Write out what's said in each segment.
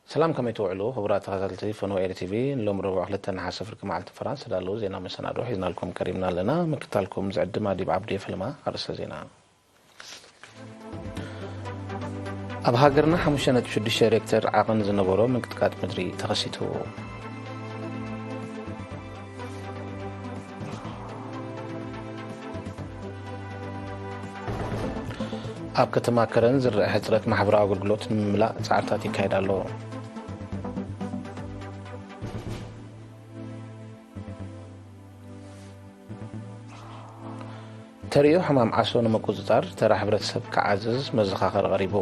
ሰላም፣ ከመይ ትውዕሉ ክቡራት ተኸታተልቲ ፈነወ ኤሪ ቲቪ? ሎም ረቡዕ ክልተ ነሓሰ ፍርቂ መዓልቲ ፈራንስ ዝዳለዉ ዜና መሰናዶ ሒዝናልኩም ቀሪብና ኣለና። ምክታልኩም ዝዕድም ኣዲብ ዓብዲ። ፈለማ ኣርእስተ ዜና። ኣብ ሃገርና ሓሙሽተ ነጥቢ ሽዱሽተ ሬክተር ዓቐን ዝነበሮ ምንቅጥቃጥ ምድሪ ተኸሲቱ። ኣብ ከተማ ከረን ዝረአ ሕጽረት ማሕበራዊ ኣገልግሎት ንምምላእ ጻዕርታት ይካየድ ኣሎ። ተርእዮ ሕማም ዓሶ ንምቁጽጻር ተራ ሕብረተሰብ ክዓዝዝ መዘኻኸሪ ቀሪቡ።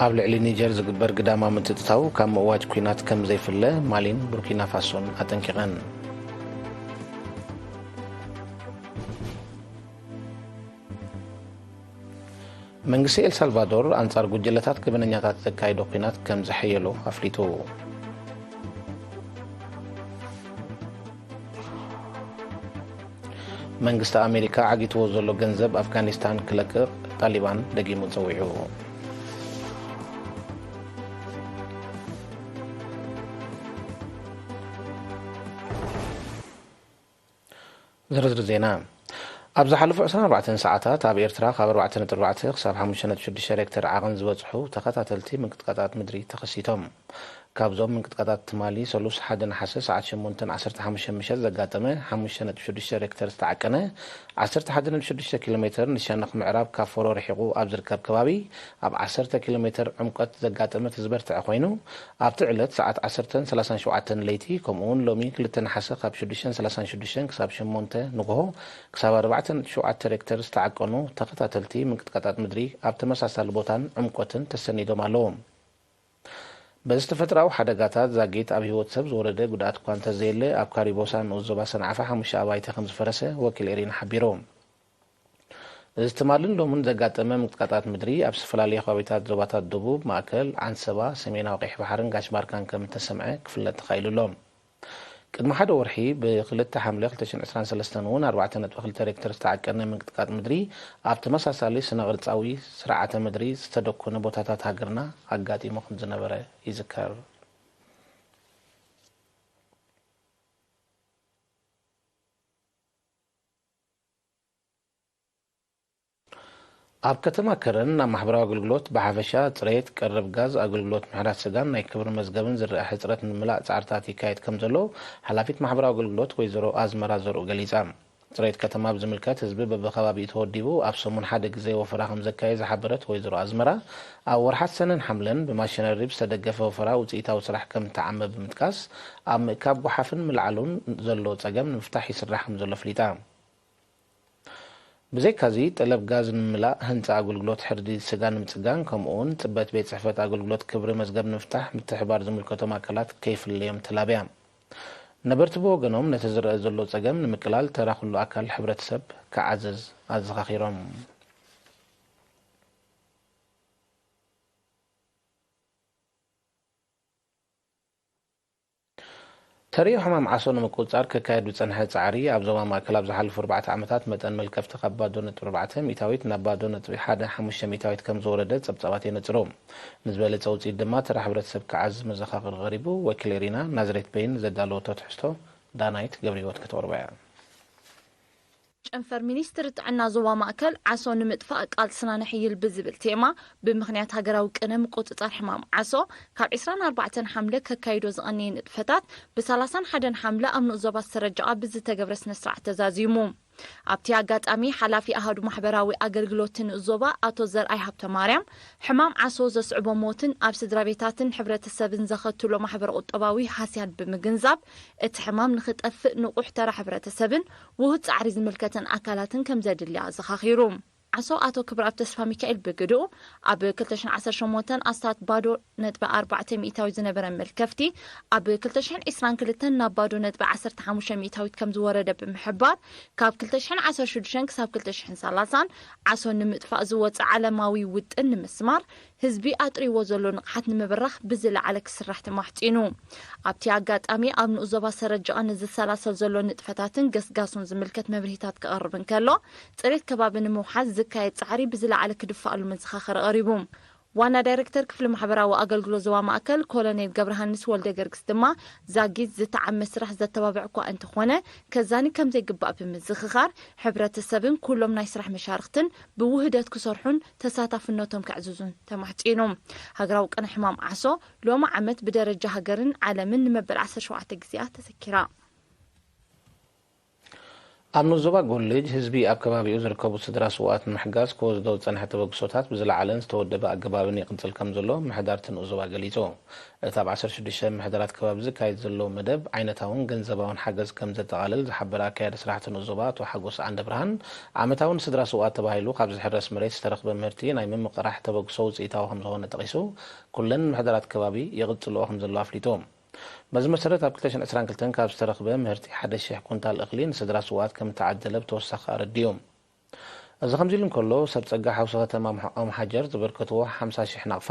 ኣብ ልዕሊ ኒጀር ዝግበር ግዳማዊ ምትእትታው ካብ ምእዋጅ ኲናት ከም ዘይፍለ ማሊን ቡርኪና ፋሶን ኣጠንቂቐን። መንግስቲ ኤልሳልቫዶር ኣንጻር ጉጅለታት ገበነኛታት ዘካየዶ ኲናት ከም ዘሐየሎ ኣፍሊጡ። መንግስቲ ኣሜሪካ ዓጊትዎ ዘሎ ገንዘብ ኣፍጋኒስታን ክለቅቕ ጣሊባን ደጊሙ ጸዊዑ። ዝርዝር ዜና። ኣብ ዝሓለፉ ዕስራን ኣርባዕተን ሰዓታት ኣብ ኤርትራ ካብ ኣርባዕተ ነጥቢ ኣርባዕተ ክሳብ ሓሙሽተ ነጥቢ ሽዱሽተ ሬክተር ዓቐን ዝበጽሑ ተኸታተልቲ ምንቅጥቃጣት ምድሪ ተኸሲቶም። ካብዞም ምንቅጥቃጣት ትማሊ ሰሉስ ሓደ ነሓሰ ሰዓት ሸሞንተን ዓሰርተ ሓሙሽተ ምሸት ዘጋጠመ ሓሙሽተ ነጥቢ ሽዱሽተ ሬክተር ዝተዓቀነ ዓሰርተ ሓደ ነጥቢ ሽዱሽተ ኪሎ ሜትር ንሸነኽ ምዕራብ ካብ ፎሮ ርሒቑ ኣብ ዝርከብ ከባቢ ኣብ ዓሰርተ ኪሎ ሜትር ዕምቆት ዘጋጠመ እቲ ዝበርትዐ ኮይኑ፣ ኣብቲ ዕለት ሰዓት ዓሰርተን ሰላሳን ሸውዓተን ለይቲ፣ ከምኡውን ሎሚ ክልተ ነሓሰ ካብ ሽዱሽተን ሰላሳን ሽዱሽተን ክሳብ ሸሞንተ ንግሆ ክሳብ ኣርባዕተ ነጥቢ ሸውዓተ ሬክተር ዝተዓቀኑ ተኸታተልቲ ምንቅጥቃጣት ምድሪ ኣብ ተመሳሳሊ ቦታን ዕምቆትን ተሰኒዶም ኣለዉ። በዚ ተፈጥሮኣዊ ሓደጋታት ዛጊት ኣብ ህይወት ሰብ ዝወረደ ጉድኣት እኳ እንተዘየለ፣ ኣብ ካሪቦሳ ንኡስ ዞባ ሰንዓፈ ሓሙሽተ ኣባይቲ ከም ዝፈረሰ ወኪል ኤሪና ሓቢሩ። እዚ ትማልን ሎምን ዘጋጠመ ምንቅጥቃጣት ምድሪ ኣብ ዝተፈላለዩ ከባቢታት ዞባታት ደቡብ፣ ማእከል፣ ዓንሰባ፣ ሰሜናዊ ቀይሕ ባሕርን ጋሽ ባርካን ከም እተሰምዐ ክፍለጥ ተኻኢሉ ኣሎ። ቅድሚ ሓደ ወርሒ ብክልተ ሓምለ ክልተ ሽሕን ዕስራን ሰለስተን እውን ኣርባዕተ ነጥቢ ክልተ ሬክተር ዝተዓቀነ ምንቅጥቃጥ ምድሪ ኣብ ተመሳሳሊ ስነ ቅርጻዊ ስርዓተ ምድሪ ዝተደኮነ ቦታታት ሃገርና ኣጋጢሙ ከም ዝነበረ ይዝከር። ኣብ ከተማ ከረን ናብ ማሕበራዊ ኣገልግሎት ብሓፈሻ ጽሬት፣ ቀረብ ጋዝ፣ ኣገልግሎት ምሕዳስ ስጋን ናይ ክብሪ መዝገብን ዝረኣ ሕጽረት ንምምላእ ጻዕርታት ይካየድ ከም ዘሎ ሓላፊት ማሕበራዊ ኣገልግሎት ወይዘሮ ኣዝመራ ዘርኡ ገሊጻ። ጽሬት ከተማ ብዝምልከት ህዝቢ በብከባቢኡ ተወዲቡ ኣብ ሰሙን ሓደ ግዜ ወፈራ ከም ዘካየ ዝሓበረት ወይዘሮ ኣዝመራ፣ ኣብ ወርሓት ሰነን ሓምለን ብማሽነሪ ብዝተደገፈ ወፈራ ውጽኢታዊ ስራሕ ከም እተዓመ ብምጥቃስ፣ ኣብ ምእካብ ጓሓፍን ምልዓሉን ዘሎ ጸገም ንምፍታሕ ይስራሕ ከም ዘሎ ኣፍሊጣ። ብዘይካዚ፣ ጠለብ ጋዝ ንምምላእ፣ ህንጻ ኣገልግሎት ሕርዲ ስጋ ንምጽጋን፣ ከምኡውን ጽበት ቤት ጽሕፈት ኣገልግሎት ክብሪ መዝገብ ንምፍታሕ ምትሕብባር ዝምልከቶም ኣካላት ከይፍለዮም ተላብያ። ነበርቲ ብወገኖም፣ ነቲ ዝረአ ዘሎ ጸገም ንምቅላል ተራ ኩሉ ኣካል ሕብረተሰብ ክዓዝዝ ኣዘኻኺሮም። ተርእዮ ሕማም ዓሶ ንምቁጽጻር ክካየድ ዝጸንሐ ጻዕሪ ኣብ ዞባ ማእከል ኣብ ዝሓለፉ ኣርባዕተ ዓመታት መጠን መልከፍቲ ካብ ባዶ ነጥቢ ኣርባዕተ ሚእታዊት ናብ ባዶ ነጥቢ ሓደ ሓሙሽተ ሚእታዊት ከም ዝወረደ ጸብጻባት የነጽሩ። ንዝበለጸ ውጽኢት ድማ ተራ ሕብረተሰብ ክዓዝዝ መዘኻኸሪ ቀሪቡ። ወኪል ኤሪና ናዝሬት በይን ዘዳለወቶ ትሕዝቶ ዳናይት ገብረህይወት ከተቕርቦ እያ። ጨንፈር ሚኒስትሪ ጥዕና ዞባ ማእከል ዓሶ ንምጥፋእ ቃልስና ነሕይል ብዝብል ቴማ ብምኽንያት ሃገራዊ ቅነ ምቁጽጻር ሕማም ዓሶ ካብ ዕስራን ኣርባዕተን ሓምለ ከካይዶ ዝቐነየ ንጥፈታት ብሰላሳን ሓደን ሓምለ ኣብ ንኡስ ዞባ ዝተረጀኣ ብዝተገብረ ስነ ስርዓት ተዛዚሙ። ኣብቲ ኣጋጣሚ ሓላፊ ኣሃዱ ማሕበራዊ ኣገልግሎት ንኡስ ዞባ ኣቶ ዘርኣይ ሃብተማርያም ሕማም ዓሶ ዘስዕቦ ሞትን ኣብ ስድራ ቤታትን ሕብረተሰብን ዘኸትሎ ማሕበረ ቁጠባዊ ሃስያን ብምግንዛብ እቲ ሕማም ንኽጠፍእ ንቑሕ ተራ ሕብረተሰብን ውሁድ ጻዕሪ ዝምልከተን ኣካላትን ከምዘድሊ ኣዘኻኺሩ። ዓሶ ኣቶ ክብረኣብ ተስፋ ሚካኤል ብግድኡ፣ ኣብ ክልተ ሽሕን ዓሰርተ ሸሞንተን ኣስታት ባዶ ነጥቢ ኣርባዕተ ሚእታዊ ዝነበረ መልከፍቲ፣ ኣብ ክልተ ሽሕን ዕስራን ክልተን ናብ ባዶ ነጥቢ ዓሰርተ ሓሙሽተ ሚእታዊት ከም ዝወረደ ብምሕባር፣ ካብ ክልተ ሽሕን ዓሰርተ ሽዱሽተን ክሳብ ክልተ ሽሕን ሰላሳን ዓሶ ንምጥፋእ ዝወጸ ዓለማዊ ውጥን ንምስማር፣ ህዝቢ ኣጥሪዎ ዘሎ ንቕሓት ንምብራኽ ብዝለዓለ ክስራሕ ተማሕጺኑ። ኣብቲ ኣጋጣሚ፣ ኣብ ንኡስ ዞባ ሰረጀቐ ንዝሰላሰል ዘሎ ንጥፈታትን ገስጋሱን ዝምልከት መብርሂታት ክቐርብ እንከሎ፣ ጽሬት ከባቢ ንምውሓስ ዝካየድ ጻዕሪ ብዝለዓለ ክድፋኣሉ መዘኻኸሪ ቀሪቡ። ዋና ዳይሬክተር ክፍሊ ማሕበራዊ ኣገልግሎት ዞባ ማእከል ኮሎኔል ገብረሃንስ ወልደ ገርግስ ድማ፣ ዛጊት ዝተዓመ ስራሕ ዘተባብዕ እኳ እንተኾነ፣ ከዛኒ ከም ዘይግባእ ብምዝኽኻር፣ ሕብረተሰብን ኩሎም ናይ ስራሕ መሻርኽትን ብውህደት ክሰርሑን ተሳታፍነቶም ከዕዝዙን ተማሕጺኑ። ሃገራዊ ቅነ ሕማም ዓሶ ሎሚ ዓመት ብደረጃ ሃገርን ዓለምን ንመበል ዓሰርተ ሸውዓተ ግዜኣ ተዘኪራ። ኣብ ንኡስ ዞባ ጎልጅ፣ ህዝቢ ኣብ ከባቢኡ ዝርከቡ ስድራ ስውኣት ንምሕጋዝ ክወስዶ ዝጸንሐ ተበግሶታት ብዝለዓለን ዝተወደበ ኣገባብን ይቕጽል ከም ዘሎ ምሕዳር እቲ ንኡስ ዞባ ገሊጹ። እቲ ኣብ ዓሰርተ ሽዱሽተ ምሕደራት ከባቢ ዝካየድ ዘሎ መደብ ዓይነታውን ገንዘባውን ሓገዝ ከም ዘጠቓልል ዝሓበረ ኣካያዲ ስራሕ እቲ ንኡስ ዞባ ኣቶ ሓጎስ ዓንደብርሃን፣ ዓመታዊ ንስድራ ስውኣት ተባሂሉ ካብ ዝሕረስ መሬት ዝተረኽበ ምህርቲ ናይ ምምቕራሕ ተበግሶ ውጽኢታዊ ከም ዝኾነ ጠቒሱ፣ ኩለን ምሕደራት ከባቢ ይቕጽልኦ ከም ዘሎ ኣፍሊጡ። በዚ መሰረት፣ ኣብ ክልተ ሽሕን ዕስራን ክልተን ካብ ዝተረኽበ ምህርቲ ሓደ ሽሕ ኩንታል እኽሊ ንስድራ ስውኣት ከም እተዓደለ ብተወሳኺ ኣረዲኡ። እዚ ከምዚ ኢሉ እንከሎ፣ ሰብ ጸጋ ሓውሲ ከተማ ኦምሓጀር ዘበርከትዎ ሓምሳ ሽሕ ናቕፋ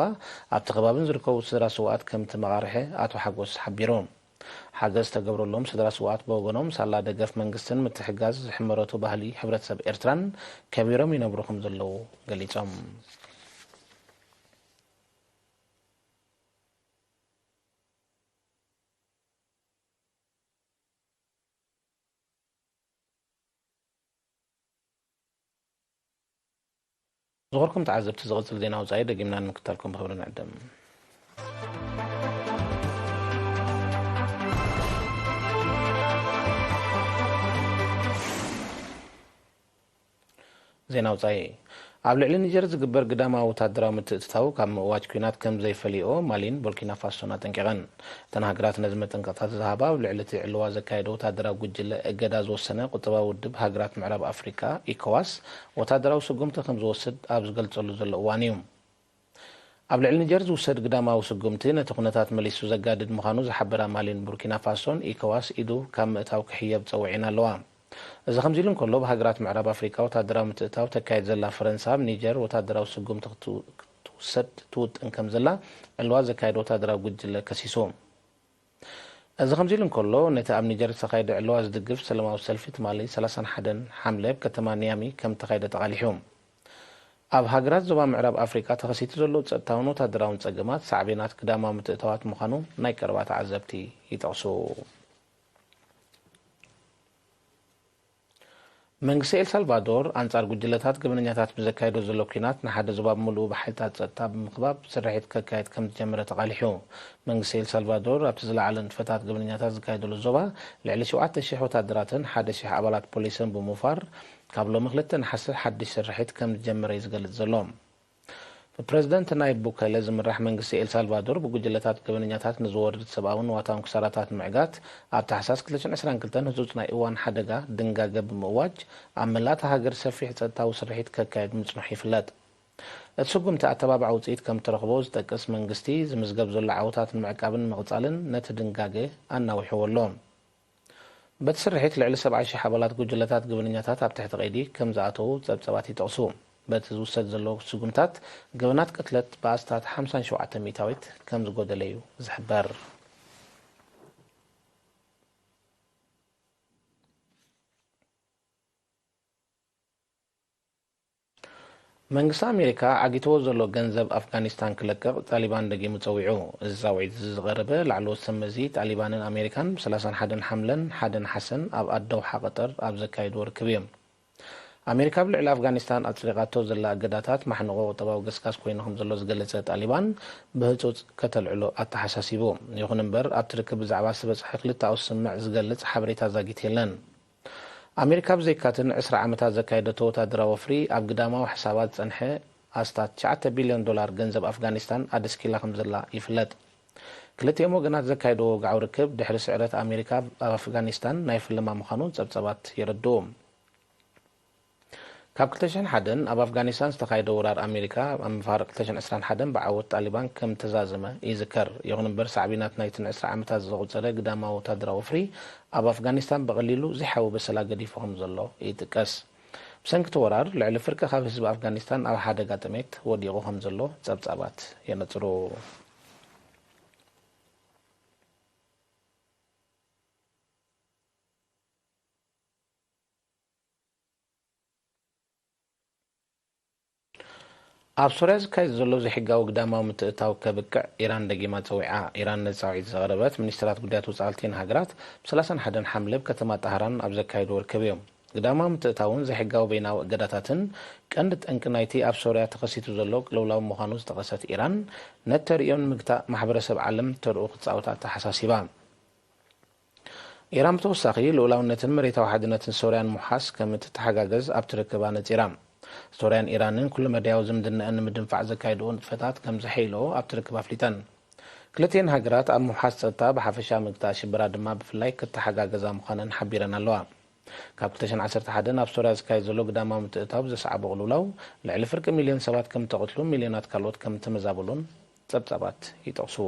ኣብቲ ከባቢ ንዝርከቡ ስድራ ስውኣት ከም እተመቓርሐ ኣቶ ሓጎስ ሓቢሩ። ሓገዝ ዝተገብረሎም ስድራ ስውኣት ብወገኖም፣ ሳላ ደገፍ መንግስትን ምትሕግጋዝ ዝሕመረቱ ባህሊ ሕብረተሰብ ኤርትራን ከቢሮም ይነብሩ ከም ዘለዉ ገሊጾም። ዝኸበርኩም ተዓዘብቲ፣ ዝቕጽል ዜና ወጻኢ ደጊምና ንምክታልኩም ብኽብሪ ንዕድም። ዜና ወጻኢ። ኣብ ልዕሊ ኒጀር ዝግበር ግዳማዊ ወታደራዊ ምትእትታው ካብ ምእዋጅ ኲናት ከም ዘይፈልይኦ ማሊን ቡርኪና ፋሶን ኣጠንቂቐን። እተን ሃገራት ነዚ መጠንቀቕታ ዝሃባ፣ ኣብ ልዕሊ እቲ ዕልዋ ዘካየደ ወታደራዊ ጉጅለ እገዳ ዝወሰነ ቁጠባዊ ውድብ ሃገራት ምዕራብ ኣፍሪቃ፣ ኢኮዋስ፣ ወታደራዊ ስጉምቲ ከም ዝወስድ ኣብ ዝገልጸሉ ዘሎ እዋን እዩ። ኣብ ልዕሊ ኒጀር ዝውሰድ ግዳማዊ ስጉምቲ ነቲ ኩነታት መሊሱ ዘጋድድ ምዃኑ ዝሓበራ ማሊን ቡርኪና ፋሶን፣ ኢኮዋስ ኢዱ ካብ ምእታው ክሕየብ ጸዊዐን ኣለዋ። እዚ ከምዚ ኢሉ እንከሎ፣ ብሃገራት ምዕራብ ኣፍሪቃ ወታደራዊ ምትእታው ተካይድ ዘላ ፈረንሳ፣ ኣብ ኒጀር ወታደራዊ ስጉምቲ ክትው-፣ ክትውሰድ ትውጥን ከም ዘላ ዕልዋ ዘካየደ ወታደራዊ ጉጅለ ከሲሱ። እዚ ከምዚ ኢሉ እንከሎ፣ ነቲ ኣብ ኒጀር ዝተኻየደ ዕልዋ ዝድግፍ ሰላማዊ ሰልፊ ትማሊ ሰላሳን ሓደን ሓምለ ኣብ ከተማ ኒያሚ ከም እተኻየደ ተቓሊሑ። ኣብ ሃገራት ዞባ ምዕራብ ኣፍሪቃ ተኸሲቱ ዘሎ ጸጥታውን ወታደራውን ጸገማት ሳዕቤናት ግዳማዊ ምትእታዋት ምዃኑ ናይ ቀረባ ተዓዘብቲ ይጠቕሱ። መንግስቲ ኤልሳልቫዶር ኣንጻር ጉጅለታት ገበነኛታት ብዘካየዶ ዘሎ ኲናት፣ ንሓደ ዞባ ብምሉኡ ብሓይልታት ጸጥታ ብምኽባብ ስርሒት ከካየድ ከም ዝጀመረ ተቓሊሑ። መንግስቲ ኤልሳልቫዶር ኣብቲ ዝለዓለ ንጥፈታት ገበነኛታት ዝካየደሉ ዞባ ልዕሊ ሸውዓተ ሽሕ ወታደራትን ሓደ ሽሕ ኣባላት ፖሊስን ብምውፋር፣ ካብ ሎሚ ክልተ ነሓሰ ሓድሽ ስርሒት ከም ዝጀመረ እዩ ዝገልጽ ዘሎ። ብፕረዚደንት ናይብ ቡከለ ዝምራሕ መንግስቲ ኤልሳልቫዶር፣ ብጉጅለታት ገበነኛታት ንዝወርድ ሰብኣውን ንዋታውን ክሳራታት ንምዕጋት፣ ኣብ ታሕሳስ ክልተ ሽሕን ዕስራን ክልተን ህጹጽ ናይ እዋን ሓደጋ ድንጋገ ብምእዋጅ፣ ኣብ መላእ እታ ሃገር ሰፊሕ ጸጥታዊ ስርሒት ከካይድ ምጽንሑ ይፍለጥ። እቲ ስጉምቲ ኣተባባዒ ውጽኢት ከም እተረኽቦ ዝጠቅስ መንግስቲ፣ ዝምዝገብ ዘሎ ዓወታት ንምዕቃብን ንምቕጻልን ነቲ ድንጋገ ኣናዊሕዎ ኣሎ። በቲ ስርሒት፣ ልዕሊ ሰብዓ ሽሕ ኣባላት ጉጅለታት ገበነኛታት ኣብ ትሕቲ ቀይዲ ከም ዝኣተዉ ጸብጸባት ይጠቕሱ። በቲ ዝውሰድ ዘሎ ስጉምታት፣ ገበናት ቅትለት ብኣስታት ሓምሳን ሸውዓተን ሚእታዊት ከም ዝጎደለ እዩ ዝሕበር። መንግስቲ ኣሜሪካ ዓጊትዎ ዘሎ ገንዘብ ኣፍጋኒስታን ክለቅቕ ጣሊባን ደጊሙ ጸዊዑ። እዚ ጻውዒት እዚ ዝቐረበ ላዕለዎት ሰብ መዚ ጣሊባንን ኣሜሪካን ብ ሰላሳን ሓደን ሓምለን ሓደ ነሓሰን ኣብ ኣደውሓ ቀጠር ኣብ ዘካየድዎ ርክብ እዩ። ኣሜሪካ ኣብ ልዕሊ ኣፍጋኒስታን ኣጽዲቓቶ ዘላ እገዳታት ማሕንቖ ቁጠባዊ ገስጋስ ኮይኑ ከም ዘሎ ዝገለጸ ጣሊባን፣ ብህጹጽ ከተልዕሎ ኣተሓሳሲቡ። ይኹን እምበር፣ ኣብቲ ርክብ ብዛዕባ ዝተበጽሐ ክልተኣዊ ስምምዕ ዝገልጽ ሓበሬታ ዛጊት የለን። ኣሜሪካ ብዘይካ'ቲ ንዕስራ ዓመታት ዘካየደቶ ወታደራዊ ወፍሪ፣ ኣብ ግዳማዊ ሕሳባት ዝጸንሐ ኣስታት ትሽዓተ ቢልዮን ዶላር ገንዘብ ኣፍጋኒስታን ኣደስኪላ ከም ዘላ ይፍለጥ። ክልቲኦም ወገናት ዘካየድዎ ወግዓዊ ርክብ ድሕሪ ስዕረት ኣሜሪካ ኣብ ኣፍጋኒስታን ናይ ፈለማ ምዃኑ ጸብጻባት የረድኡ። ካብ ክልተ ሽሕን ሓደን ኣብ ኣፍጋኒስታን ዝተኻየደ ወራር ኣሜሪካ ኣብ መፋርቕ ክልተ ሽሕን ዕስራን ሓደን ብዓወት ጣሊባን ከም ተዛዘመ ይዝከር። ይኹን እምበር፣ ሳዕቤናት ናይትን ዕስራ ዓመታት ዘቑጸረ ግዳማዊ ወታደራዊ ወፍሪ ኣብ ኣፍጋኒስታን ብቐሊሉ ዘይሓዊ በሰላ ገዲፉ ከም ዘሎ ይጥቀስ። ብሰንኪ እቲ ወራር፣ ልዕሊ ፍርቂ ካብ ህዝቢ ኣፍጋኒስታን ኣብ ሓደጋ ጥሜት ወዲቑ ከም ዘሎ ጸብጻባት የነጽሩ። ኣብ ሶርያ ዝካየድ ዘሎ ዘይሕጋዊ ግዳማዊ ምትእትታው ከብቅዕ ኢራን ደጊማ ጸዊዓ። ኢራን ነዚ ጻውዒት ዘቕረበት፣ ሚኒስትራት ጉዳያት ወጻኢ ክልቲኤን ሃገራት ብ ሰላሳን ሓደን ሓምለ ኣብ ከተማ ጣህራን ኣብ ዘካየድዎ ርክብ እዮም። ግዳማዊ ምትእትታውን ዘይሕጋዊ በይናዊ እገዳታትን ቀንዲ ጠንቂ ናይቲ ኣብ ሶርያ ተኸሲቱ ዘሎ ቅልውላው ምዃኑ ዝጠቐሰት ኢራን፣ ነቲ ተርእዮ ንምግታእ ማሕበረሰብ ዓለም ተርኡ ክጻወት ኣተሓሳሲባ። ኢራን ብተወሳኺ ልኡላውነትን መሬታዊ ሓድነትን ሶርያ ንምውሓስ ከም እትተሓጋገዝ ኣብቲ ርክብ ኣነጺራ። ሶርያን ኢራንን ኩሉ መዳያዊ ዝምድናኣን ንምድንፋዕ ዘካየድኦ ንጥፈታት ከም ዘሐይልኦ ኣብቲ ርክብ ኣፍሊጠን። ክልቲኤን ሃገራት ኣብ ምውሓስ ጸጥታ ብሓፈሻ፣ ምግታእ ሽበራ ድማ ብፍላይ ክተሓጋገዛ ምዃነን ሓቢረን ኣለዋ። ካብ ክልተ ሽሕን ዓሰርተ ሓደን ኣብ ሶርያ ዝካየድ ዘሎ ግዳማዊ ምትእትታው ብዘስዓቦ ቅልውላው፣ ልዕሊ ፍርቂ ሚልዮን ሰባት ከም እተቐትሉ፣ ሚልዮናት ካልኦት ከም እተመዛበሉን ጸብጻባት ይጠቕሱ።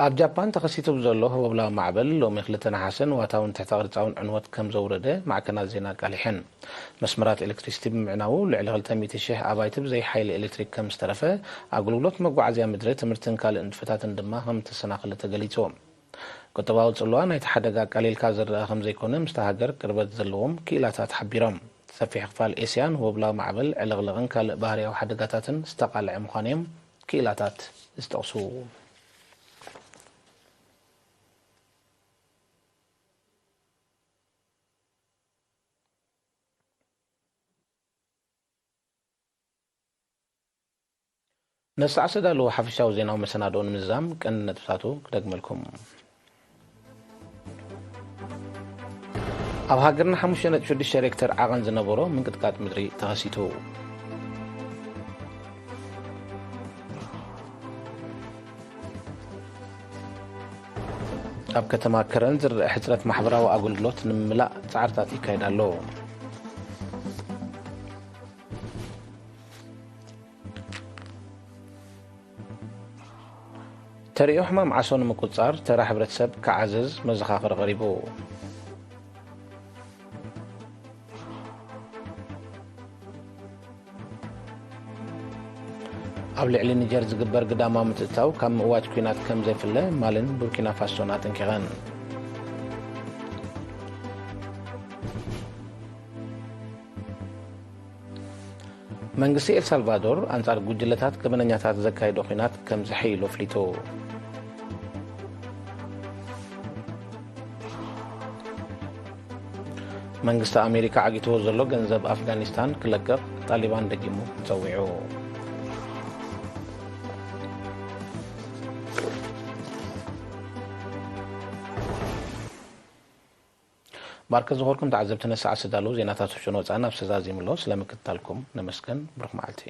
ኣብ ጃፓን ተኸሲቱ ብዘሎ ህቦብላዊ ማዕበል፣ ሎሚ ክልተ ነሓሰ ንዋታውን ትሕተ ቅርጻውን ዕንወት ከም ዘውረደ ማዕከናት ዜና ኣቃሊሐን። መስመራት ኤሌክትሪሲቲ ብምዕናዉ፣ ልዕሊ ክልተ ሚእቲ ሽሕ ኣባይቲ ብዘይ ሓይሊ ኤሌክትሪክ ከም ዝተረፈ፣ ኣገልግሎት መጓዓዝያ ምድሪ፣ ትምህርትን ካልእ ንጥፈታትን ድማ ከም እተሰናኸለ ተገሊጹ። ቁጠባዊ ጽልዋ ናይቲ ሓደጋ ኣቃሊልካ ዝረኣ ከም ዘይኮነ፣ ምስታ ሃገር ቅርበት ዘለዎም ክኢላታት ሓቢሮም። ሰፊሕ ክፋል ኤስያ ንህቦብላዊ ማዕበል፣ ዕልቕልቕን ካልእ ባህርያዊ ሓደጋታትን ዝተቓልዐ ምዃኑ እዮም ክኢላታት ዝጠቕሱ። ነዚ ሰዓት ዘዳለዎ ሓፈሻዊ ዜናዊ መሰናድኦ ንምዝዛም ቀንዲ ነጥብታቱ ክደግመልኩም። ኣብ ሃገርና ሓሙሽተ ነጥቢ ሽዱሽተ ሬክተር ዓቐን ዝነበሮ ምንቅጥቃጥ ምድሪ ተኸሲቱ። ኣብ ከተማ ከረን ዝረአ ሕጽረት ማሕበራዊ ኣገልግሎት ንምምላእ ጻዕርታት ይካየድ ኣሎ። ተርእዮ ሕማም ዓሶ ንምቁጽጻር ተራ ሕብረተሰብ ክዓዝዝ መዘኻኸሪ ቀሪቡ። ኣብ ልዕሊ ኒጀር ዝግበር ግዳማዊ ምትእትታው ካብ ምእዋጅ ኲናት ከም ዘይፍለ ማልን ቡርኪና ፋሶን ኣጠንቂቐን። መንግስቲ ኤልሳልቫዶር ኣንጻር ጉጅለታት ገበነኛታት ዘካየዶ ኲናት ከም ዘሐይሎ ኣፍሊጡ። መንግስቲ ኣሜሪካ ዓጊትዎ ዘሎ ገንዘብ ኣፍጋኒስታን ክለቅቕ ጣሊባን ደጊሙ ጸዊዑ። ባርከ ዝኾርኩም ተዓዘብቲ ነሰዓ ዝተዳለዉ ዜናታት ውሽጥን ወጻእን ኣብ ሰዛዚምሎ ስለምክትታልኩም ነመስገን። ብሩኽ መዓልቲ።